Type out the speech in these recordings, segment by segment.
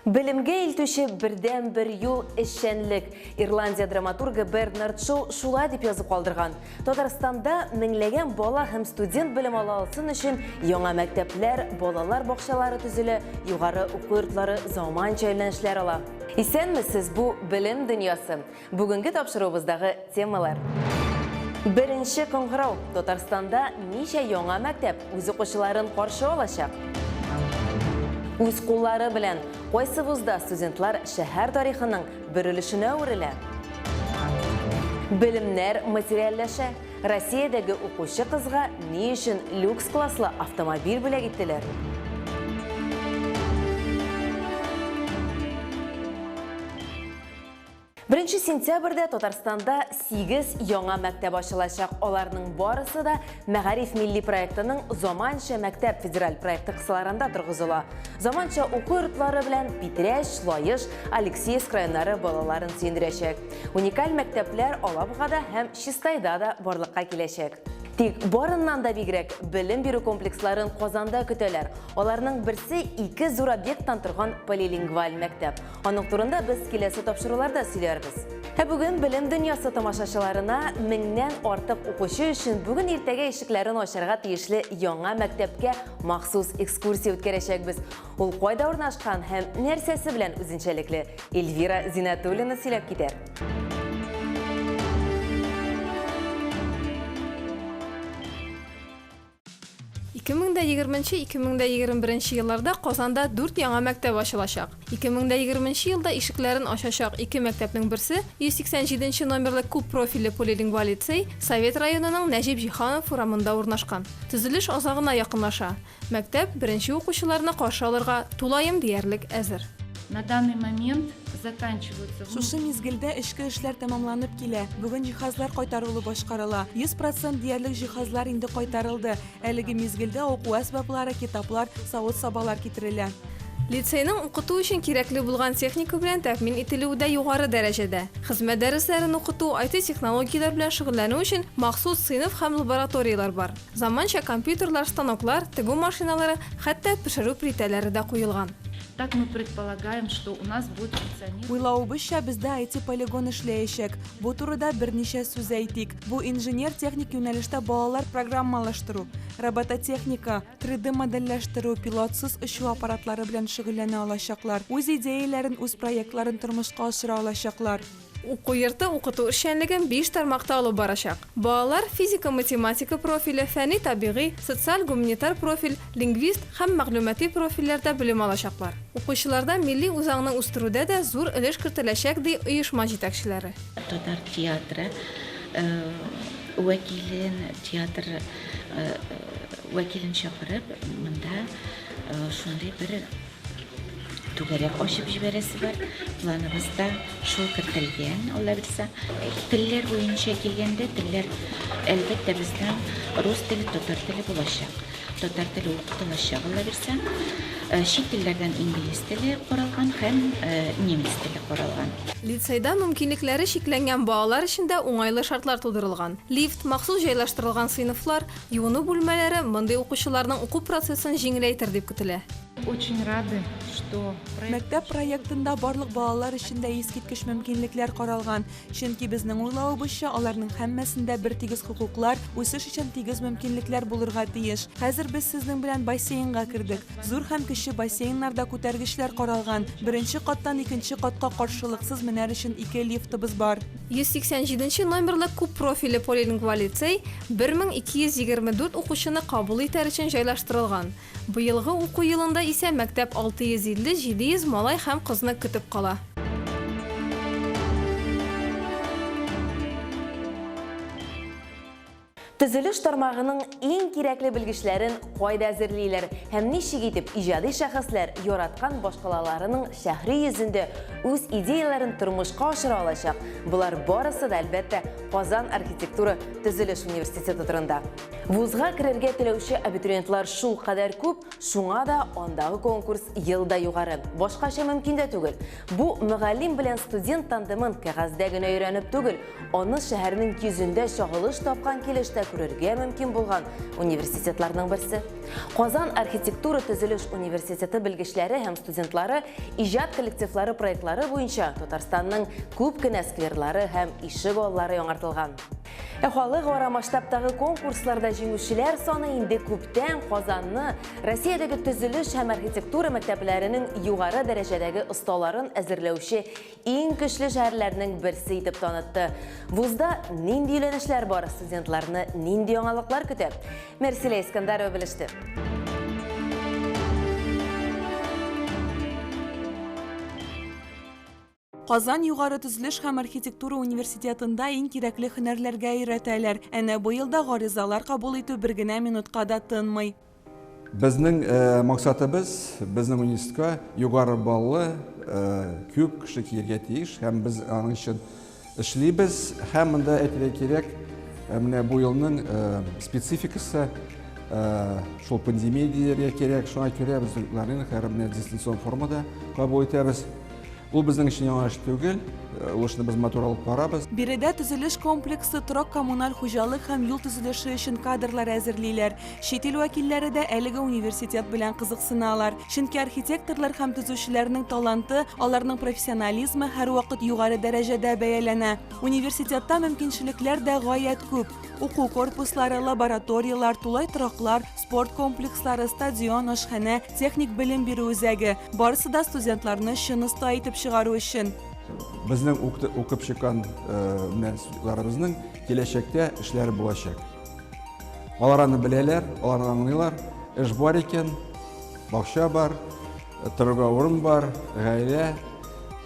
Белемгә илтүче бердәнбер юл эшчәнлек. Ирландия драматургы Бернард Шоу шулай дип язып калдырган. Татарстанда меңләгән бала һәм студент белем ала алсын өчен яңа мәктәпләр, балалар бакчалары төзелә, югары уку йортлары заманча юнәлешләр ала. Исәнмесез, бу Белем дөньясы. Бүгенге тапшыруыбыздагы темалар. Беренче кыңгырау. Татарстанда ничә яңа мәктәп үз укучыларын каршы алачак? Үз куллары белән кайсы вузда студентлар шәһәр тарихының бер өлешенә әверелә? Белемнәр материальләшә. Россиядәге укучы кызга ни өчен люкс класслы автомобиль бүләк иттеләр? Беренче сентябрьдә Татарстанда 8 яңа мәктәп ачылачак. Аларның барысы да Мәгариф милли проектының Заманча мәктәп федераль проекты кысаларында торгызыла. Заманча уку йортлары белән Питрәч, Лаеш, Алексеевск районнары балаларын сөендерәчәк. Уникаль мәктәпләр Алабугада һәм Чистайда да барлыкка киләчәк. Тик барыннан да бигрәк белем бирү комплексларын Казанда көтәләр. Аларның берсе ике зур объекттан торган полилингваль мәктәп. Аның турында без киләсе тапшыруларда сөйләрбез. Ә бүген Белем дөньясы тамашачыларына меңнән артык укучы өчен бүген иртәгә ишекләрен ачарга тиешле яңа мәктәпкә махсус экскурсия үткәрәчәкбез. Ул кайда урнашкан һәм нәрсәсе белән үзенчәлекле? Эльвира Зинәтуллина сөйләп китәр. 2020-2021 елларда Казанда дүрт яңа мәктәп ачылачак. 2020 елда ишекләрен ачачак ике мәктәпнең берсе, 187 нче номерлы күп профильле полилингваль лицей Совет районының Нәҗип Җиһанов урамында урнашкан. Төзелеш азагына якынлаша. Мәктәп беренче укучыларны каршы алырга тулаем диярлек әзер. На данный момент заканчиваются. Шушы мизгелдә эчке эшләр тәмамланып килә. Бүген җиһазлар кайтарылу башкарыла. 100 процент диярлек җиһазлар инде кайтарылды. Әлеге мизгелдә уку әсбаплары, китаплар, савыт-сабалар китерелә. Лицейның укыту өчен кирәкле булган техника белән тәэмин ителүе дә югары дәрәҗәдә. Хезмәт дәресләрен укыту, IT-технологияләр белән шөгыльләнү өчен махсус сыйныф һәм лабораторияләр бар. Заманча компьютерлар, станоклар, тегү машиналары, хәтта пешерү плитәләре дә куелган. Так мы предполагаем, что у нас будет функционировать. Уйлавыбызча, бездә IT-полигон эшләячәк. Бу турыда берничә сүз әйтик. Бу инженер-техник юнәлештә балалар программалаштыру, робототехника, 3D модельләштерү, пилотсыз очу аппаратлары белән шөгыльләнә алачаклар, үз идеяләрен, үз проектларын тормышка ашыра алачаклар. Уку йорты укыту эшчәнлеген биш тармакта алып барачак. Балалар физика-математика профиле, фәнни-табигый, социаль-гуманитар профиль, лингвист һәм мәгълүмати профильләрдә белем алачаклар. Укучыларда милли үзаңны үстерүдә дә зур өлеш кертеләчәк, ди оешма җитәкчеләре. Татар театры вәкилен, театр вәкилен чакырып, монда шундый бер Түгәрәк ачып җибәрәсе бар. Планыбызда шул кертелгән, Алла бирсә. Телләр буенча килгәндә, телләр, әлбәттә, безнең рус теле, татар теле булачак. Татар теле укытылачак, Алла бирсә. Чит телләрдән инглиз теле каралган һәм немец теле каралган. Лицейда мөмкинлекләре чикләнгән балалар өчен дә уңайлы шартлар тудырылган. Лифт, махсус җайлаштырылган сыйныфлар, юыну бүлмәләре мондый укучыларның уку процессын җиңеләйтер дип көтелә. Очень рады, что проект. Мәктәп проектында барлык балалар өчен дә искиткеч мөмкинлекләр каралган, чөнки безнең уйлавыбызча, аларның һәммәсендә бертигез хокуклар, үсеш өчен тигез мөмкинлекләр булырга тиеш. Хәзер без сезнең белән бассейнга кердек. Зур һәм кече бассейннарда күтәргечләр каралган. Беренче каттан икенче катка каршылыксыз менәр өчен ике лифтыбыз бар. 187 нче номерлы күп профильле полилингваль лицей 1224 укучыны кабул итәр өчен җайлаштырылган. Быелгы уку елында исә мәктәп 650-700 малай һәм кызны көтеп кала. Төзелеш тармагының иң кирәкле белгечләрен кайда әзерлиләр һәм ничек итеп иҗади шәхесләр яраткан башкалаларының шәһри йөзендә үз идеяләрен тормышка ашыра алачак? Болар барысы да, әлбәттә, Казан архитектура төзелеш университеты турында. Вузга керергә теләүче абитуриентлар шул кадәр күп, шуңа да андагы конкурс ел да югары. Башкача мөмкин дә түгел. Бу мөгаллим белән студент тандемын кәгазьдә генә өйрәнеп түгел, аны шәһәрнең йөзендә чагылыш тапкан килеш тә күрергә мөмкин булган университетларның берсе. Казан архитектура төзелеш университеты белгечләре һәм студентлары иҗат коллективлары проектлары буенча Татарстанның күп кенә скверлары һәм ишек аллары яңартылган. Ә халыкара масштабтагы конкурсларда җиңүчеләр саны инде күптән Казанны Россиядәге төзелеш һәм архитектура мәктәпләренең югары дәрәҗәдәге осталарын әзерләүче иң көчле шәһәрләрнең берсе итеп танытты. Вузда нинди юнәлешләр бар, студентларны нинди яңалыклар көтә? Мерсилә Искандарова белеште. Казан югары төзелеш һәм архитектура университетында иң кирәкле һөнәрләргә өйрәтәләр. Әнә быел да гаризалар кабул итү бер генә минутка да тынмый. Безнең максатыбыз, безнең университетка югары баллы күп кеше килергә тиеш һәм без аның өчен эшлибез. Һәм монда әйтергә кирәк, менә бу елның спецификасы шул пандемия дияргә кирәк. Шуңа күрә без студентларны һәр менә дистанцион формада кабул итәбез. Ул безнең өчен яңа эш түгел, ул эшне без матур алып барабыз. Биредә төзелеш комплексы, торак-коммуналь хуҗалык һәм юл төзелеше өчен кадрлар әзерлиләр. Чит ил вәкилләре дә әлеге университет белән кызыксыналар. Чөнки архитекторлар һәм төзүчеләрнең таланты, аларның профессионализмы һәрвакыт югары дәрәҗәдә бәяләнә. Университетта мөмкинчелекләр дә гаять күп. Уку корпуслары, лабораторияләр, тулай тораклар, спорт комплекслары, стадион, ашханә, техник белем бирү үзәге. Барысы да студентларны чын оста итеп чыгару өчен. Безнең укып чыккан менә студентларыбызның киләчәктә эшләре булачак. Алар аны беләләр, алар аны аңлыйлар. Эш бар икән, бакча бар, торырга урын бар, гаилә.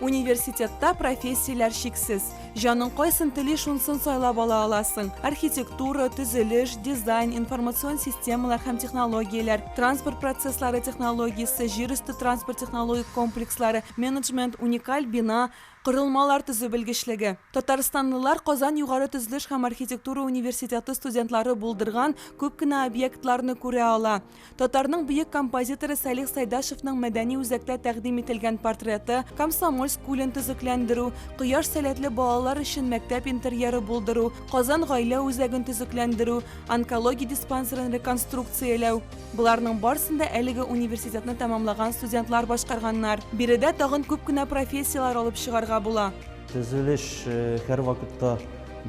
Университетта профессияләр чиксез. Җаның кайсын тели, шунсын сайлап ала аласың. Архитектура, төзелеш, дизайн, информацион системалар һәм технологияләр, транспорт процесслары технологиясе, җир өсте транспорт технологик комплекслары, менеджмент, уникаль бина, корылмалар төзү белгечлеге. Татарстанлылар Казан югары төзелеш һәм архитектура университеты студентлары булдырган күп кенә объектларны күрә ала. Татарның бөек композиторы Салих Сайдашевның мәдәни үзәктә тәкъдим ителгән портреты, Комсомольск күлен төзекләндерү, кояш сәләтле балалар өчен мәктәп интерьеры булдыру, Казан гаилә үзәген төзекләндерү, онкология диспансерын реконструкцияләү. Боларның барысын да әлеге университетны тәмамлаган студентлар башкарганнар. Биредә тагын күп кенә профессияләр алып чыгарга була. Төзелеш һәрвакытта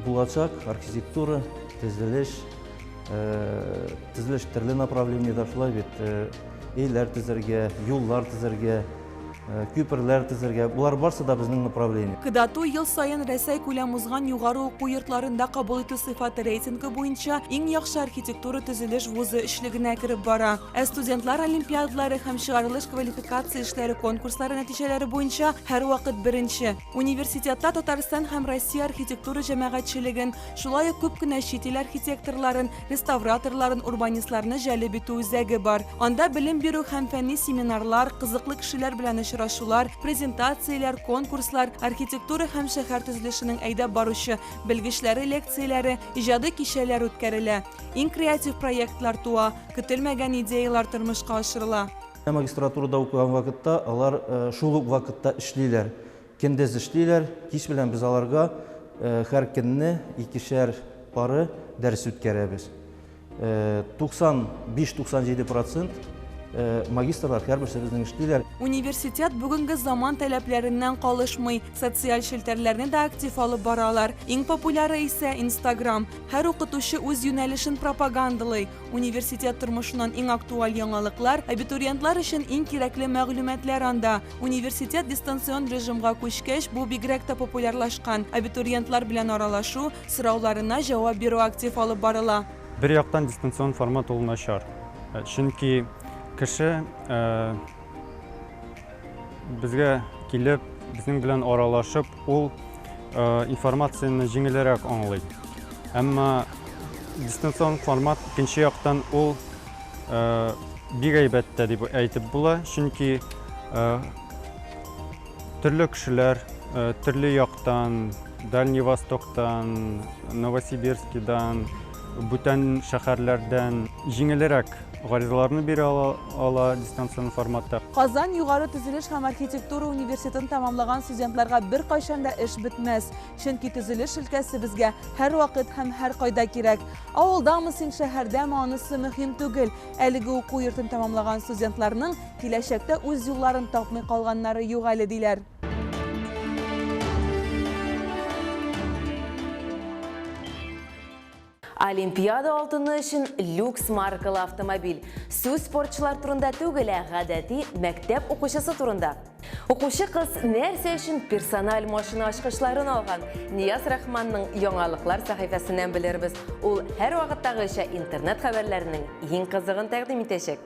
булачак, архитектура, төзелеш. Төзелеш төрле направлениедә шулай бит. Өйләр төзергә, юллар төзергә, күперләр төзергә. Болар барсы да безнең направление. КДАТУ ел саен Рәсәй күләм узган югары уку йортларында кабул итү сыйфаты рейтингы буенча иң яхшы архитектура төзелеш вузы өчлегенә кереп бара. Ә студентлар олимпиадалары һәм чыгарылыш квалификация эшләре конкурслары нәтиҗәләре буенча һәрвакыт беренче. Университетта Татарстан һәм Россия архитектура җәмәгатьчелеген, шулай ук күп кенә чит ил архитекторларын, реставраторларын, урбанистларны җәлеп итү үзәге бар. Анда белем бирү һәм фәнни семинарлар, кызыклы кешеләр белән очрашулар, презентацияләр, конкурслар, архитектура һәм шәһәр төзелешенең әйдәп баручы белгечләре лекцияләре, иҗади кичәләр үткәрелә. Иң креатив проектлар туа, көтелмәгән идеяләр тормышка ашырыла. Магистратурада укыган вакытта алар шул ук вакытта эшлиләр. Көндез эшлиләр, кич белән без аларга һәр көнне икешәр пары дәрес үткәрәбез. 95-97 процент магистрлар һәрберсе безнең эшлиләр. Университет бүгенге заман таләпләреннән калышмый, социаль челтәрләрне дә актив алып баралар. Иң популяры исә Инстаграм. Һәр укытучы үз юнәлешен пропагандалый. Университет тормышыннан иң актуаль яңалыклар, абитуриентлар өчен иң кирәкле мәгълүматлар анда. Университет дистанцион режимга күчкәч, бу бигрәк тә популярлашкан. Абитуриентлар белән аралашу, сорауларына җавап бирү актив алып барыла. Бер яктан дистанцион формат ул начар. Чөнки кеше безгә килеп, безнең белән аралашып, ул информацияне җиңелрәк аңлый. Әмма дистанцион формат икенче яктан ул бик әйбәт тә дип әйтеп була, чөнки төрле кешеләр төрле яктан Дальний Востоктан, Новосибирскидан, бүтән шәһәрләрдән җиңелрәк гаризаларны бирә ала дистанцион форматта. Казан югары төзелеш һәм архитектура университетын тәмамлаган студентларга беркайчан да эш бетмәс. Чөнки төзелеш өлкәсе безгә һәрвакыт һәм һәркайда кирәк. Авылдамы син, шәһәрдәме, анысы мөһим түгел. Әлеге уку йортын тәмамлаган студентларның киләчәктә үз юлларын тапмый калганнары юк әле, диләр. Олимпиада алтыны өчен люкс маркалы автомобиль. Сүз спортчылар турында түгел, ә гадәти мәктәп укучысы турында. Укучы кыз нәрсә өчен персональ машина ачкычларын алган? Нияз Рахманның яңалыклар сәхифәсеннән белербез. Ул һәрвакыттагыча интернет хәбәрләренең иң кызыгын тәкъдим итәчәк.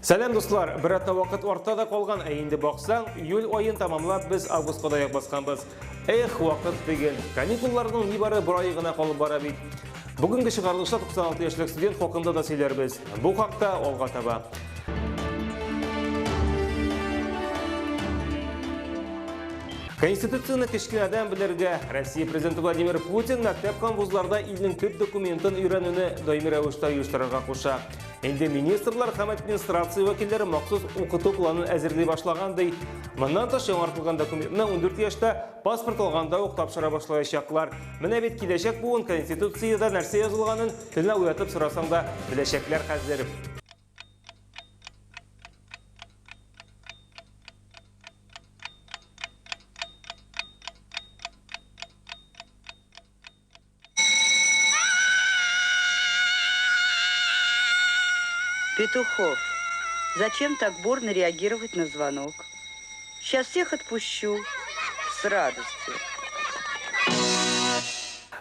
Сәлам, дуслар! Бер атна вакыт артта да калган, ә инде баксаң, июль аен тамамлап без августка да аяк басканбыз. Эх, вакыт диген. Каникулларның нибары бер ае гына калып бара бит. Бүгенге чыгарылышта 96 яшьлек студент хакында да сөйләрбез. Бу хакта алга таба. Конституцияне кечкенәдән белергә Россия президенты Владимир Путин мәктәп һәм вузларда илнең төп документын өйрәнүне даими рәвештә оештырырга куша. Инде министрлар һәм администрация вәкилләре махсус укыту планын әзерли башлаган ди. Моннан тыш яңартылган документны 14 яшьтә паспорт алганда ук тапшыра башлаячаклар. Менә бит киләчәк буын Конституциядә нәрсә язылганын төнлә уятып сорасаң да беләчәкләр хәзер. Петухов, зачем так бурно реагировать на звонок? Сейчас всех отпущу. С радостью.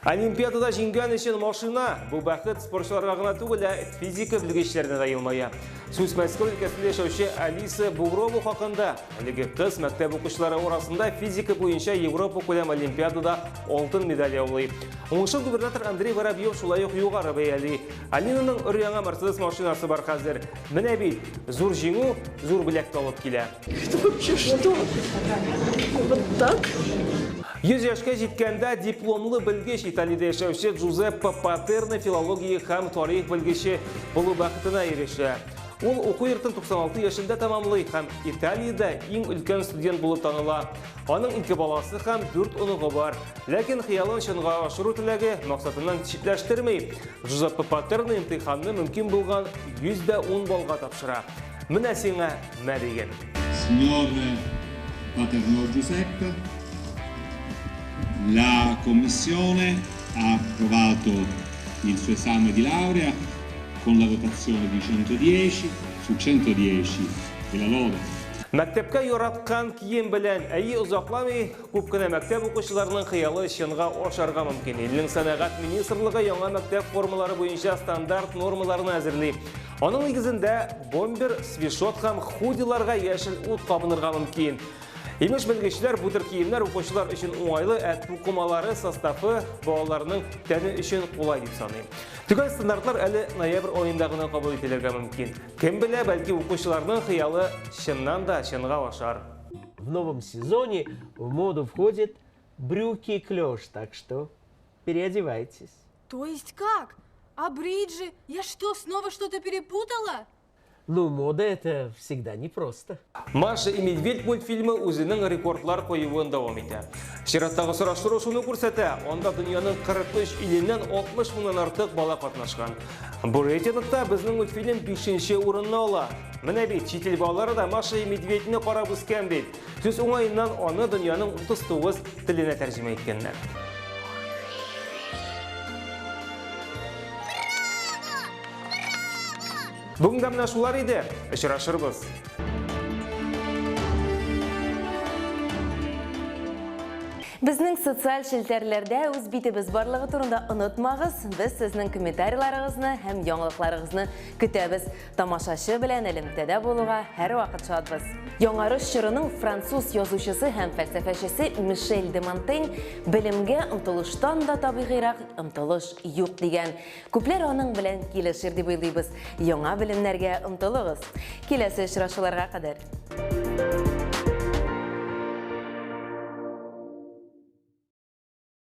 Олимпиадада җиңгән өчен машина. Бу бәхет спортчыларга гына түгел, ә физика белгечләренә дә елмая. Сүз Мәскәү өлкәсендә яшәүче Алиса Бугрова хакында. Әлеге кыз мәктәп укучылары арасында физика буенча Европа күләм олимпиадада алтын медаль яулый. Уңышын губернатор Андрей Воробьев шулай ук югары бәяли. Алинаның өр-яңа Мерседес машинасы бар хәзер. Менә бит, зур җиңү, зур бүләк тә алып килә. Это вообще что? Вот так? 100 яшькә җиткәндә дипломлы белгеч Италиядә яшәүче Джузеппе Патерно филология һәм тарих белгече булу бәхетенә ирешә. Ул уку йортын 96 яшендә тәмамлый һәм Италиядә иң өлкән студент булып таныла. Аның ике баласы һәм дүрт оныгы бар. Ләкин хыялын чынга ашыру теләге максатыннан читләштерми. Джузеппе Патерно имтиханны мөмкин булган 110 баллга тапшыра. Менә сиңа мә диген. Signor Paternò Giuseppe, la Commissione ha approvato il suo esame di laurea con la votazione di 110 su 110 e la lode. Мәктәпкә яраткан кием белән, әйе, озакламый күп кенә мәктәп укучыларының хыялы чынга ашарга мөмкин. Илнең сәнәгать министрлыгы яңа мәктәп формалары буенча стандарт нормаларны әзерли. Аның нигезендә бомбер, свишот һәм худиларга яшел ут кабынырга мөмкин. Имеш белгечләр бу төр киемнәр укучылар өчен уңайлы, ә тукымалары составы балаларның тәне өчен кулай дип саный. Төгәл стандартлар әле ноябрь аенда гына кабул ителергә мөмкин. Кем белә, бәлки укучыларның хыялы чыннан да чынга ашар. В новом сезоне в моду входит брюки клеш, так что переодевайтесь. То есть как? А бриджи? Я что, снова что-то перепутала? Ну, мода это всегда непросто. Маша и Медведь мультфильмы үзенең рекордлар куюын дәвам итә. Чираттагы сораштыру шуны күрсәтә, анда дөньяның 43 иленнән 60 меңнән артык бала катнашкан. Бу рейтингта безнең мультфильм 5 урынны ала. Менә бит, чит ил балалары да Маша и Медведьне карап үскән бит. Сүз уңаеннан аны дөньяның 39 теленә тәрҗемә иткәннәр. Бүгенгә менә шулар иде. Очрашырбыз. Безнең социаль челтәрләрдә үз битебез барлыгы турында онытмагыз. Без сезнең комментарийларыгызны һәм яңалыкларыгызны көтәбез. Тамашачы белән элемтәдә булуга һәрвакыт шатбыз. Яңарыш чорының француз язучысы һәм фәлсәфәчесе Мишель де Монтень белемгә омтылыштан да табигыйрак омтылыш юк дигән. Күпләр аның белән килешер дип уйлыйбыз. Яңа белемнәргә омтылыгыз. Киләсе очрашуларга кадәр.